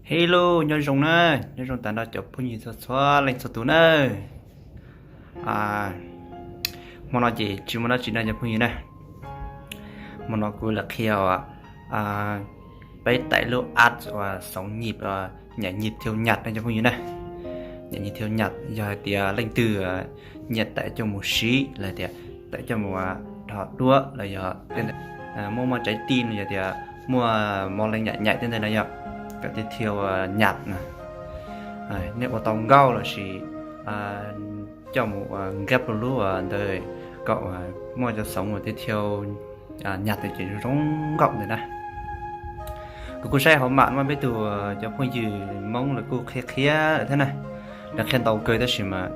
Hello, nyob zoo na, nyob zoo tas nrho cov phooj ywg txhua txhua leej txhua tus na. Hmo no ces tsis muaj dab tsi no cov phooj ywg na. Hmo no kuv lam qhia peb taim lub app uas xoov nyim, nyam nyim thiau nyam no cov phooj ywg na. Nyam nyim thiau nyam yog hais tias leej twg nyiam taim coj mus siv los tias taim coj mus dhos duab los yog muaj muaj tsaib tij no yog tias muaj mo leej nyam nyaim tej ntawd no yog kom thiaj thiau nyam na. Nej ua tau nkauj los sis coj mus nkab lub ntawd kom muaj cov xoov uas thiaj thiau nyam tes ces zoo nkauj ntawd na. Kuv kuj saib hauv mam no peb tug cov phooj ywg Hmoob lawv kuj qhia qhia thiab na, lawv qhia ntau kawg tab sis mas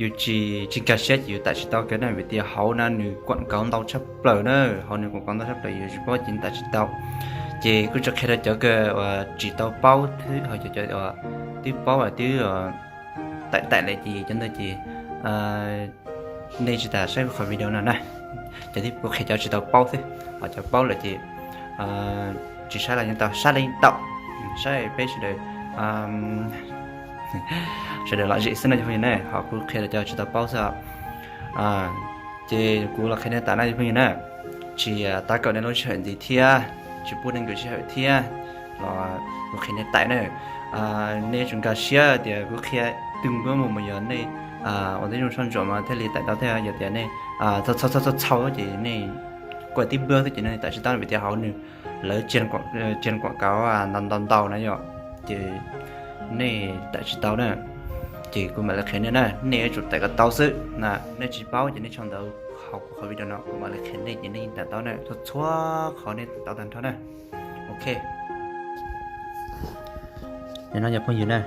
yus tsis tsis nkag siab ces yus taim tsis tau kawg na, vim tias hauv na nws kuam kauv ntau tshaj plaws na, hauv nws kuam kauv ntau tshaj plaws yus tsis paub ces taim tsis tau. Ces kuj tsuas qhia rau cov uas tsis tau paub thiab ho cov twb paub twb taim taim lawm ces cov ntawd ces nej tsis tas saib kuv qhov video no na. Cov kuv qhia cov tsis tau paub xwb, ho cov paub lawm ces tsis saib los yeej tau, saib los yeej tau, saib peb sawv daws sawv daws lom zem xwb no cov phooj ywg na, ho kuv qhia rau cov tsis tau paub xwb. Ces kuv los qhia nej tas na cov phooj ywg na, tsis tab kaum nej lub sij hawm ntxiv thiab tsis pub nej nkawd sij hawm thiab los kuv qhia nej taim na. Nej yuav tsum nkag siab tias kuv qhia twg nkuaj mus mas yog nej ua tib zoo soj ntsuam mas thiaj li taim tau thiab, yog tias nej txhau txhau txhau ces nej kuaj tib npawg xwb ces nej taim tsis tau vim tias hauv nws lawv tsia kuam kauv ntau ntau ntau na yom, ces nej taim tsis tau na. Ces kuv mam li qhia nej na, nej yuav tsum taim kom tau xwb na, nej tsis paub ces nej tso ntawv hauv kuv qhov video no kuv mam li qhia nej ces nej yeej taim tau na, txhua txhua qhov nej taim tau tag nrho na. Ok, no cov phooj ywg na,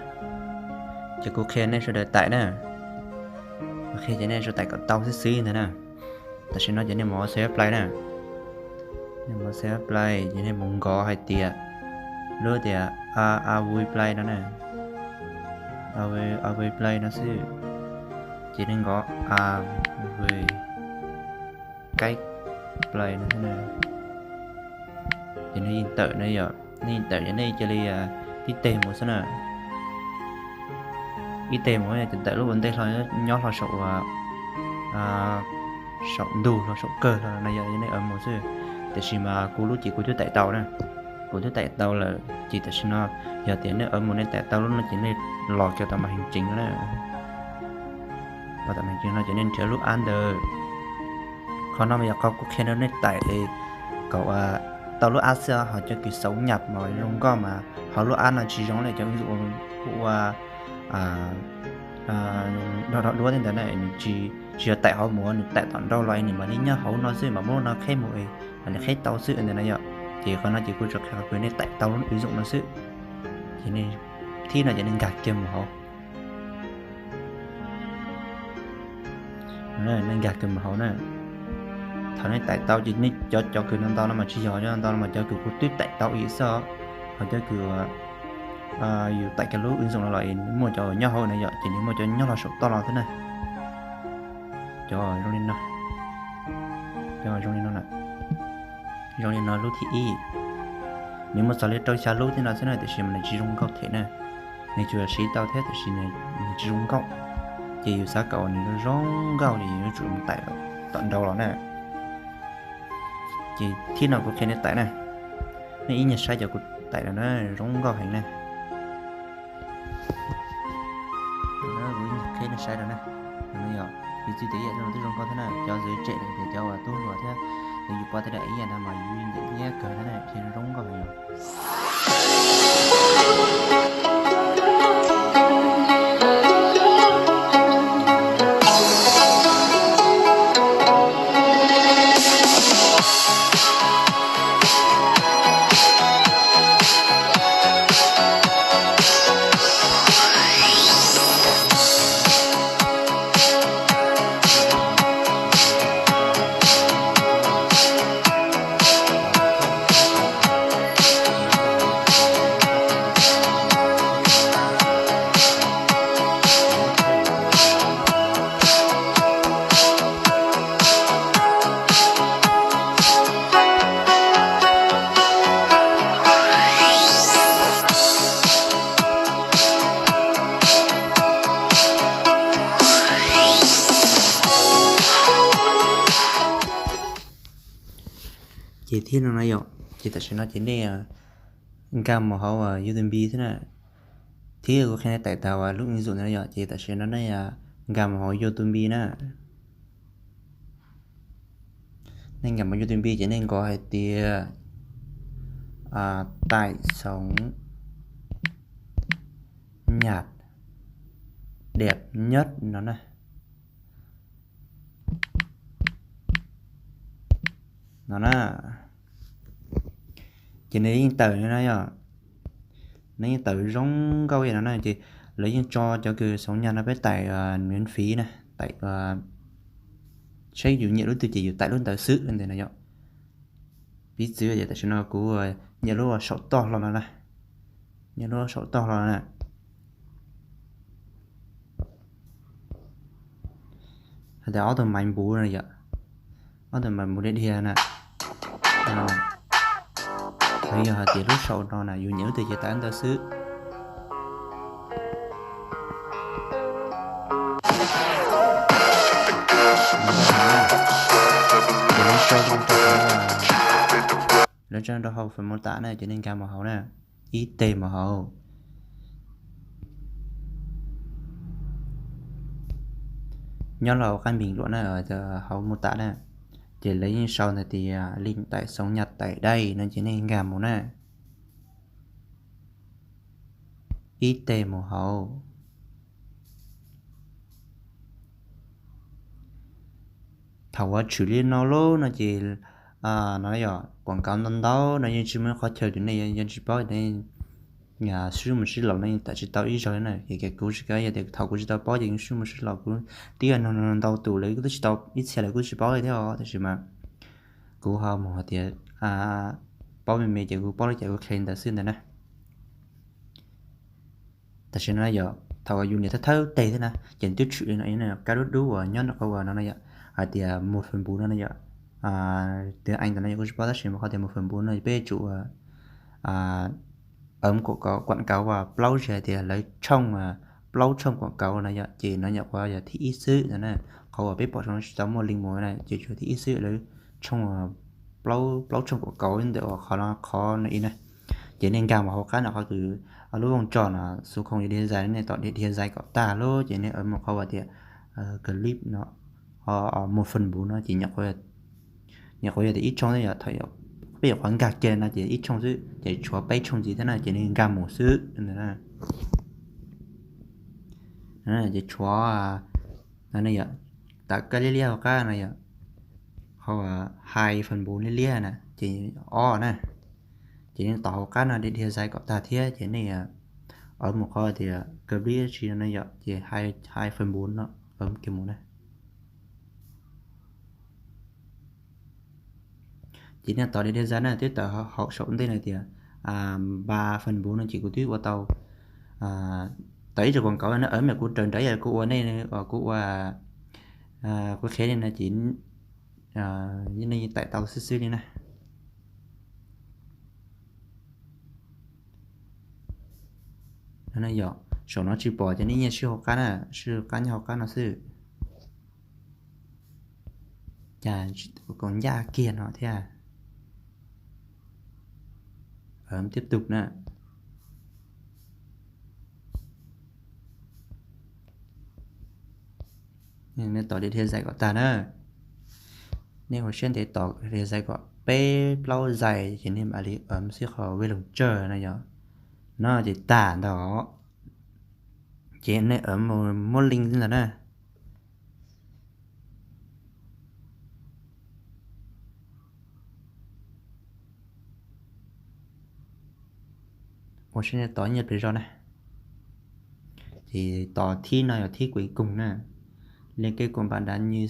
ces kuv qhia nej sawv daws taim na, kuv qhia ces nej sawv daws taim kom tau xwb xwb ntag na. Tam sim no ces nej mus hauv Safari Play na, nej mus hauv Safari Play ces nej mus nkod hais tias lub tias Avi Play no na, Avi Play no xwb, ces nej nkod Avi Kaib Play no xwb na. Ces nej yeej tawm na yom, nej yeej tawm ces nej cia li tib teg mus xwb na. Ib teg mus ces tawm lub ua ntej hlo nyob hlo saum ua saum ntug hlo saum kawg hlo no yog nej aw mus xwb. Tiam sis mas kuv lub ces kuv twb taim tau na, kuv twb taim tau lawm ces tam sim no yog tias nej aw mus nej taim tau lub no ces nej los kiag tom mas heev tseev no na. Los tom mas heev tseev no ces nej nrhiav lub app ntawd. Qhov no mas yog qhov kuv qhia rau nej taim kom tau lub app xwb, ho cov kws xauv nyam mas zoo nkauj mas hauv lub app no tsis zoo li cov ua ua dhau dhau duab tej ntawd na, nws tsis tsis yog taim hauv mus, nws taim tom nraud los nws mam li nyob hauv no xwb, mam muab lub no qheb mus es mam li qheb tau xwb ntawd na yom. Ces qhov no ces kuv tsuas qhia kom nej taim tau lub wb zoom no xwb. Ces nej thib no ces nej nkag kiag mus hauv. Nej nkag kiag mus hauv na. Thaum nej taim tau ces nej cov cov kws no ntau no mas tsis yog, cov no ntau no mas cov kws kuv twb taim tau ib xwb, ho cov kws yus taim kiag lub wb zoom no los muaj cov nyob hauv na yom, ces nws muaj cov nyob hlo saum toj los xwb na. Cov zoo li no, cov zoo li no na, zoo li no lub thib ib. Nws muaj txog li rau xya lub tej no xwb na, tiam sis mas nws tsis zoo nkauj them na. Nws tsuas siv tau thiab tiam sis nws tsis zoo nkauj. Ces yus xav kom nws zoo nkauj ces yuav tsum taim tom nraud los na. Ces thib no kuv qhia nej taim na, nej ib nyuag saib cov kuv taim no na, zoo nkauj heev na. Kuv ib nyuag qhia nej saib rau na, yog piv txwv tias yam no twb zoo nkauj thiab na, cov ntxwv tsem no ces cov uas tub hluas thiab cov yus pom tej daim ib yam no mas yus nyiam nyiam kawg thiab na, qhia zoo nkauj heev. Thiab no na yom, ces tam sim no ces nej nkag mus hauv YouTube thiab na. Thiab kuv qhia nej tải tau lub ứng dụng ntawd na yom, ces tam sim no nej nkag mus hauv YouTube na. Nej nkag mus YouTube ces nej nkaus hais tias tải sống nhạc đẹp nhất no na. No na, ces nws yeej tawm no yom, nws yeej tawm zoo nkauj no na. Ces lawv yeej tso cov kws sống nhạc no peb tải miễn phí na, tải, saib yus nyiam lub twg ces yus tải lub ntawd xwb ntag no yom. Piv txwv tias tam sim no kuv nyiam lub saum toj hlo no na, nyiam lub saum toj hlo na. Hais tias auto máy mbu no yom, auto máy mbu dhia dhia na. Yog hais tias lub saum no na yus nyiam lub twg ces tải ntawd xwb. Lawv tso rau hauv phần mô tả na, ces nej nkag mus hauv na, ib teg mus hauv. Nyob rau hauv qab bình luận na, hauv mô tả na, ces lawv yeej sau ntawd tias link tải sống nhạc tại đây no, ces nej nkag mus na, ib teg mus hauv. Thaum uas tshwm li no lawm no ces no yog quảng cáo ntau ntau no yeej tsis muaj qhov chaw rau nej, yeej tsis paub nej sib muag sib laus no yeej tawm tsis tau ib zaug li na. Ces kuv tsis kav yog tias thaum kuv tsis tau paub ces yeej sib muag sib laus, kuv twb yog nug ntau tus lawv kuj twb tsis tau, ib txhia lawv kuj tsis paub li thiab os. Tab sis mas kuv ho mus hais tias paub me me ces kuv paub li cas kuv qhia li ntawd xwb ntag na. Tam sim no yog thaum yus nias thawb thawb tes thiab na, ces nws twb tshwm li no, kab dub dub uas nyob rau qhov uas no no yog hais tias một phần mười no no yog, tiếng Anh ntawm no yog kuv tsis paub, tab sis mas qhov tias một phần mười no peb yuav tsum ua ấm quảng cáo, quảng cáo uas plaub, tsis hais tias lawv tshooj, plaub tshooj quảng cáo no yog, ces no nyuam qhuav yog thib ib xwb no na. Qhov uas peb pom saum no tsis tau muaj link mus na, ces tsuas thib ib xwb, lawv tshooj plaub tshooj quảng cáo ntawm uas qhov no, qhov no ib na. Ces nej nkag mus hauv qab no qhov kws lub vooj tso no số không để theo dõi, nej tos để theo dõi kom tag lawm ces nej mus qhov uas tias clip no, một phần mười no ces nyuam qhuav yog tias ib tshooj xwb, yog peb nyuam qhuav nkag kiag no ces ib tshooj xwb, ces tshuav peb tshooj ntxiv thiab na, ces nej nkag mus xwb ntag na. Ces tshuav no yog, tam kab liab liab hauv qab no yog, qhov hai phần mười liab liab na, ces ob na. Ces nej tos hauv qab no để theo dõi kom tag thiab ces nej mus qhov tias clip dab tsi no yog, ces hai phần mười no, mus kiag mus na. Ces nej tos để theo dõi na, twb tawm hauv saum ntej no tias ba phần mười no ces kuv twb ua tau, tau ib co quảng cáo no, mus kuv raws nraim yog kuv ua nej, kuv ua, kuv qhia nej no ces nej yeej tải tau xwb xwb li na. Yog saum no tsis pom ces nej nyiam sib hauv qab na, sib hauv qab nyob hauv qab no xwb. Cas tsis tau kom ncaj kiag no thiab. Mus tiếp tục na. Nej tos để theo dõi kom tag na. Nej ua siab ntev tos để theo dõi kom peb plaub giây ces nej mam li mus xwb qhov ve loo tsawg no yog. No ces tag ntag. Ces nej mus muab link ntawd na. Ua siab ntev tos nyiaj pes zog na. Ces tos thib no yog thib cuối cùng na. Liên kết quảng bá đã như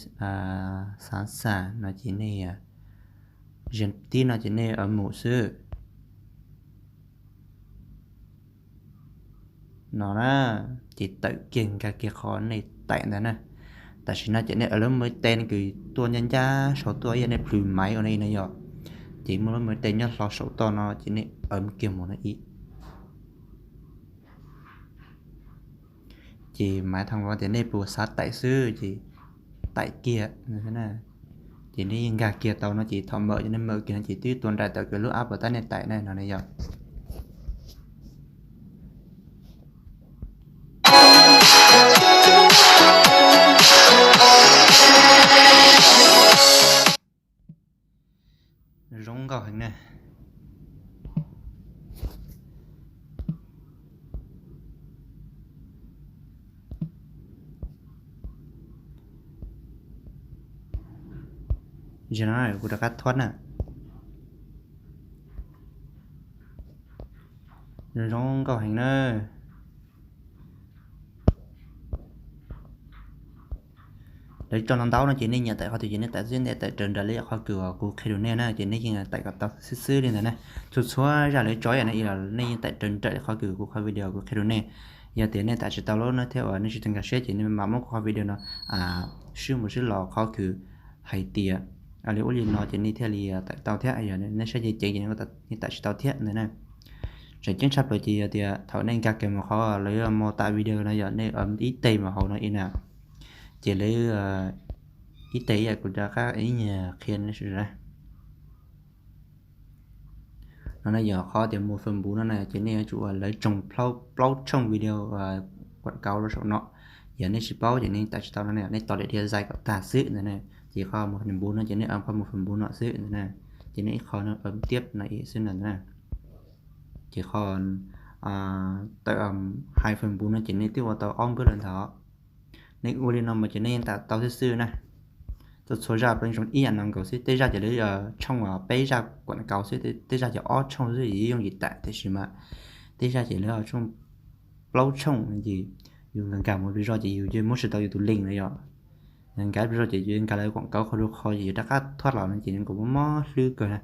sẵn sàng no ces nej, thib no ces nej mus xwb. No na, ces tawm kiag nkag kiag qhov nej tải ntawd na. Tam sim no ces nej ua lub maiv tees kws tuaj ncaj ncaj saum tuaj ib yam nej plhws maiv ua no ib no yog, ces muaj lub maiv tees nyob hlo saum toj no ces nej mus kiag mus no ib. Ces maiv thaj ua tias nej puas xav tải xwb ces tải kiag na. Ces nej yeej nkag kiag tau no ces thaum mam ces nej mam kiag no ces twb tua nraim tau kiag lub app uas tab nej tải ne no ne yom. Zoo nkauj heev na. Zaum no kuv rov qab thuab na. Zoo nkauj heev na. Lawv tso ntau ntau no ces nej nyiam tải qhov twg ces nej tải xwb, nej tải raws nraim li qhov kws uas kuv qhia rau nej na ces nej yeej tải kom tau xwb xwb li ntawd na. Txhua txhua zaj lawv tso ib yam no ib los nej yeej tải raws nraim li qhov kws kuv qhov video kuv qhia rau nej. Yog tias nej tải tsis tau lawm no thiab uas nej tsis tau nkag siab ces nej mam muab kuv qhov video no swb mus swb los qhov kws hais tias li ub li no ces nej thiaj li tải tau thiab, yog nej saib ceev ceev ces nej tải tsis tau thiab ntawd na. Tseem ceeb tshaj plaws ces yog tias thaum nej nkag kiag mus qhov lawv yuav mus tải video no yog nej ib teg mus hauv no ib na, ces lawv ib teg ib yam kuv rov qab ib nyuag qhia no na. Yog qhov tias mus Facebook no na ces nej yuav tsum ua lawv tsoo plaub tshooj video quảng cáo rau saum no. Yog nej tsis paub ces nej tải tsis tau no na, nej tos daim diav zais kom tag xwb ntawd na. Ces qhov mus Facebook no ces nej ua qhov mus Facebook no xwb ntawd na. Ces nej ib qho no ua tiab no ib xwb ntawd na. Ces qhov tawm hais Facebook no ces nej twb ua tau ob npawb lawm ntag. Nej ua li no mas ces nej yeej tải tau xwb xwb na. Txhua txhua zaj peb zoo ib yam no nkaus xwb, tej zaj ces lawv tshooj peb zaj quảng cáo xwb, tej zaj ces ob tshooj xwb ces yooj yim tải, tiam sis mas tej zaj ces lawv tshooj plaub tshooj ces yus nkag nkag mus pes zog ces yus yeej muab tsis tau yus tus link na yom. Nkag pes zog ces yus nkag lawv quảng cáo qhov rau qhov ces yus rov qab thuab los no ces nws kuj mob mob hlwb kawg na.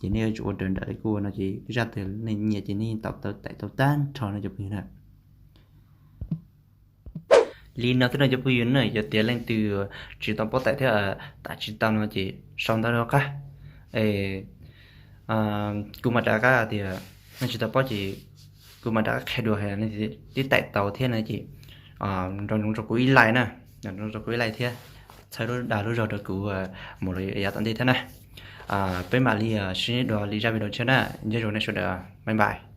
Ces nej yuav tsum ua raws nraim li kuv ua no ces zaj twg nej nyiam ces nej yeej tau tau tải tau tag nrho no cov phooj ywg na. Li no xwb no cov phooj ywg na, yog tias leej twg tsis tau paub tải thiab tải tsis tau no ces sau ntawv rau qab, kuv mam rov qab tias, nej tsis tau paub ces kuv mam rov qab qhia dua hais tias twb tải tau thiab no ces nrog nrog kuv ib like na, nrog nrog kuv ib like thiab txhawb lub dag lub zog rau kuv mus rau yav tom ntej thiab na. Peb mam li sib ntsib dua li zaj video tshiab na, nyob zoo nej sawv daws, bye bye.